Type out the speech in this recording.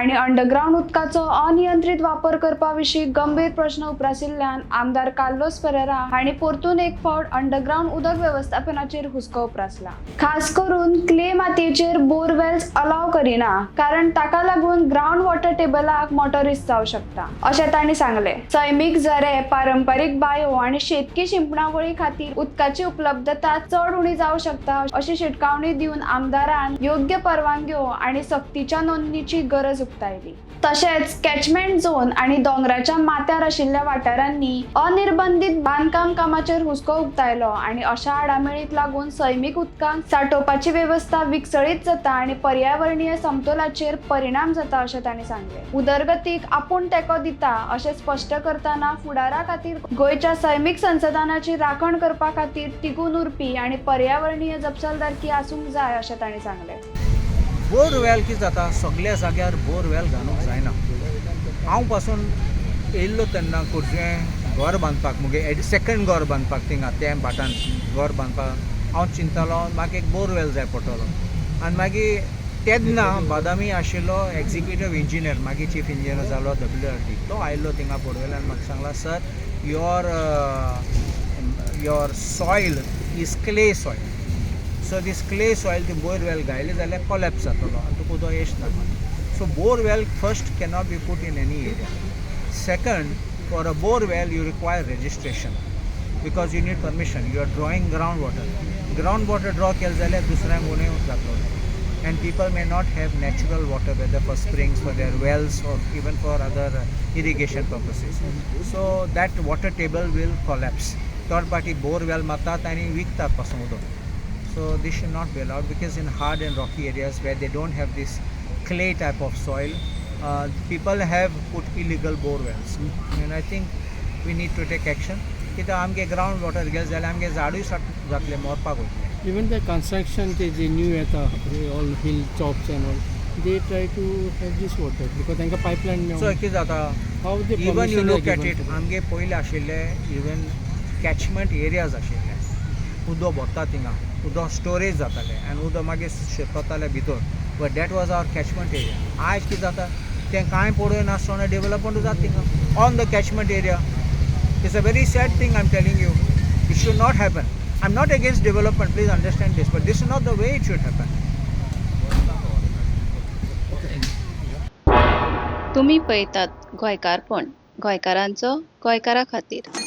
आनी अंडरग्रावंड उदकाचो अनियंत्रीत वापर करपा विशीं गंभीर प्रश्न उप्रासिल्ल्यान आमदार कार्लोस फेरेरा हांणी परतून एक फावट अंडरग्रावंड उदक वेवस्थापनाचेर हुस्को उप्रासला. खास करून क्ले मातयेचेर बोरवेल्स अलाव करिना, कारण ताका लागून ग्रावंड वॉटर टेबलाक मोटो रिस्क जावं शकता अशें तांणी सांगलें. सैमीक झरे, पारंपारीक बायो आनी शेतकी शिंपणावळी खातीर उदकाची उपलब्धता चड उणी जावं शकता अशी शिटकावणी दिवन आमदारान योग्य परवानग्यो आनी सक्तीच्या नोंदणीची गरज उक्तायली. तशेंच कॅचमेंट झोन आनी दोंगराच्या माथ्यार आशिल्ल्या वाठारांनी अनिर्बंधीत बांदकाम कामाचेर हुस्को उक्तायलो आनी अशा आडामेळीक लागून सैमीक उदकांत सांठोवपाची वेवस्था विकसळीत जाता आनी पर्यावरणीय समतोलाचेर परिणाम जाता अशें तांणी सांगलें. उदरगतीक आपूण तेंको दिता अशें स्पश्ट करतना फुडारा खातीर गोंयच्या सैमीक संसाधनाची राखण करपा खातीर तिगून उरपी आनी पर्यावरणीय जपसालदारकी आसूंक जाय अशें तांणी सांगलें. बोरवेल कितें जाता, सगल्या जाग्यार बोरवेल घालूंक जायना. हांव पासून येयल्लो तेन्ना खोर्जुवें घर बांदपाक, मुगे सेकंड घर बांदपाक, थिंगा त्या भाटान घर बांदपाक हांव चिंततालो म्हाका एक बोरवेल जाय पडटलो. आनी मागीर तेन्ना बादामी आशिल्लो एग्जिक्युटीव इंजिनियर, मागीर चीफ इंजिनियर जालो WRD, तो आयिल्लो थिंगा बोरवेल आनी म्हाका सांगला, "Sir, your soil is clay soil. So this clay soil, ती बोरवेल घायले जाल्यार कोलॅप्स जातलो आनी तुका उदक येच ना. So borewell first cannot be put in any area. Second, for a borewell you require registration because you need permission. You are drawing ground water. Ground water draw केलें जाल्यार दुसऱ्यांक उणें जातलो and people may not have natural water, whether for springs, for their wells or even for other irrigation purposes. So that water table will collapse. Third party borewell मारतात आनी विकतात पासून उदक. So this should not be allowed because in hard and rocky areas where they don't have this clay type of soil, people have put illegal bore wells. And I think we need to take action. कित्याक आमगे ground water गेले जाल्यार आमगे झाडूय जातले, मरपाक वयतले. Even the construction ते जे new येता, all hill tops and all, they try to have this water because तांकां पायपलायन सो कितें जाता, how they even you look at it, आमगे पयलीं आशिल्ले इवन कॅचमेंट एरियाज आशिल्ले, उदक भरता थिंगा, उदक स्टोरेज जातालें आनी उदक मागीर शिरपतालें भितर, but that was our catchment area. आयज कितें जाता, तें कांय पळय नासतना डेवलपमेंट जाता थिंगा on the catchment area. It's a very sad thing I am telling you. It should not happen. I am not against development, please understand this, but this is not the way it should happen. तुमी पळयतात गोंयकारपण, गोंयकारांचो गोंयकारा खातीर.